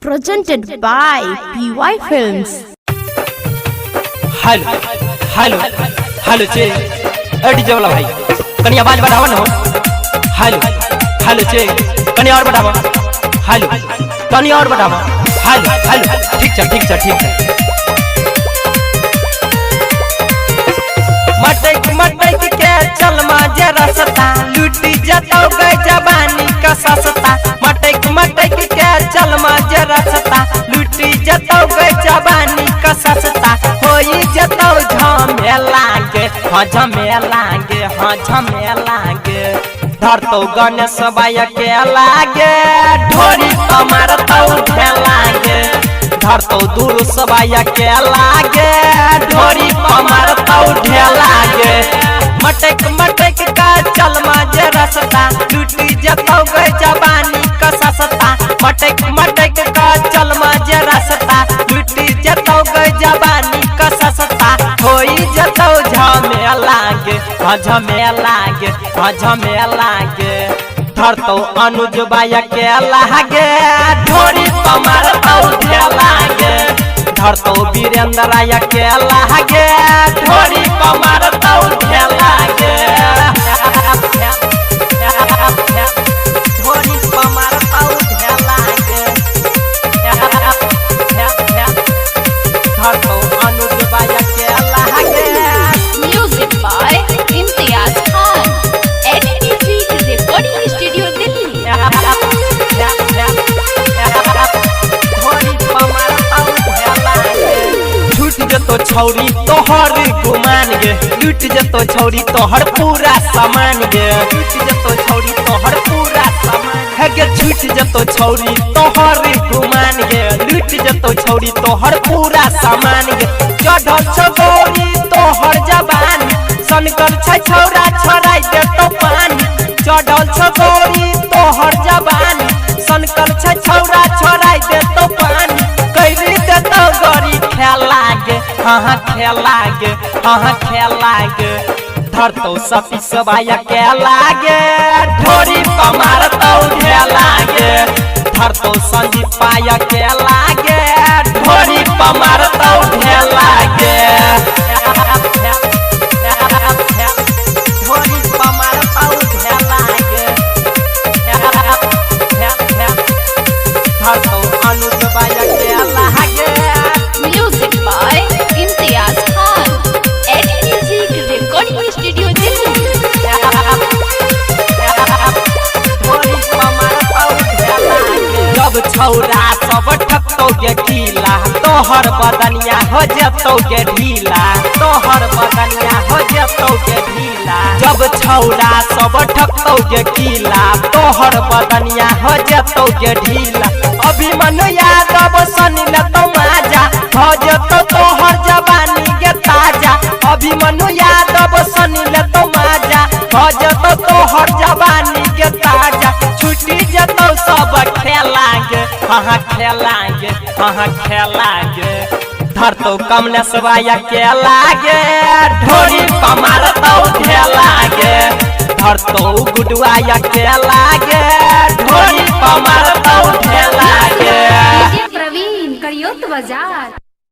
Presented by PY Films. Hello hello hello चे ए DJ वाला भाई कनी आवाज बढ़ावा ना हो। हेलो हेलो चे कनी और बढ़ावा। हेलो कनी और बढ़ावा। हेलो हेलो ठीक छ ठीक छ ठीक छ। मटक मटक के चल माजे रसता लूटी जतौ गए जवानी का सस्ता। मटक मटक के चल माजे रसता लूटी जतौ गए जवानी का सस्ता। होई जतौ झमेला गे हाँ झमेला गे हाँ झमेला गे। धरतौ गणेश बाया के लागे ढोरी मारतौ ढेला गे। धरतौ दूर सबाया के लागे ढोरी मारतौ ढेला गे। मटक मटक का चल माजे रसता लूटी जतौ गए जवानी का सस्ता। मटक मटक का चल माजे रसता लूटी जतौ गए जवानी का सस्ता। होई जतौ झमेला गे हाँ झमेला गे हाँ झमेला गे। धरतौ अनुज बाया के लागे ढोरी मारतौ ढेला गे। धरतौ वीरेंद्र राय के लागे ढोरी मारतौ ढेला गे। ढोरी मारतौ ढेला गे। धरतौ अनुज बाया के लागे। Music by Imtiaz Khan, NTC Recording Studio, Delhi. छूट जतो छौरी तोहर गुमान गे। लूट जतो छौरी तोहर पूरा सामान गे। लूट जतो छौरी तोहर पूरा सामान हे गे। छूट जतो छौरी तोहर गुमान गे। लूट जतो छौरी तोहर पूरा सामान गे। चढ़ल छौ गौरी तोहर जवानी सनकर छै छौरा छोड़ाइ देतौ पानी। चढ़ल छौ गौरी तोहर जवानी सनकर छै छौरा छोड़ाइ देतौ पानी। कैरी देतौ गौरी खेला गे हाँ खेला गे हाँ खेला गे। धरतौ सती सबाया के लागे ढोरी मारतौ ढेला गे। धरतौ संदीप पाया के लागे ढोरी मारतौ ढेला गे। ढोरी मारतौ ढेला गे। धरतौ अनुज बाया के लागे। Music by Imtiaz Khan, NTC Recording Studio, Delhi. जब छौरा सब ठकतौ गे कीला तोहर बदनिया हो जतौ गे ढीला। तोहर बदनिया हो जतौ गे ढीला। जब छौरा सब ठकतौ गे कीला तोहर बदनिया हो जतौ गे ढीला। अभिमन्यु यादव सनी लेतौ माजा हो जतौ तोहर जवानी गे ताजा। अभिमन्यु यादव सनी लेतौ माजा हो जतौ तोहर जवानी गे ताजा। छुटी जतौ सब खेला गे हाँ खेला गे हाँ खेला गे। धरतौ कमलेश बाया के लागे ढोरी मारतौ ढेला गे। धरतौ गुडुआया के लागे ढोरी मारतौ ढेला गे। प्रवीण करियोत बाजार।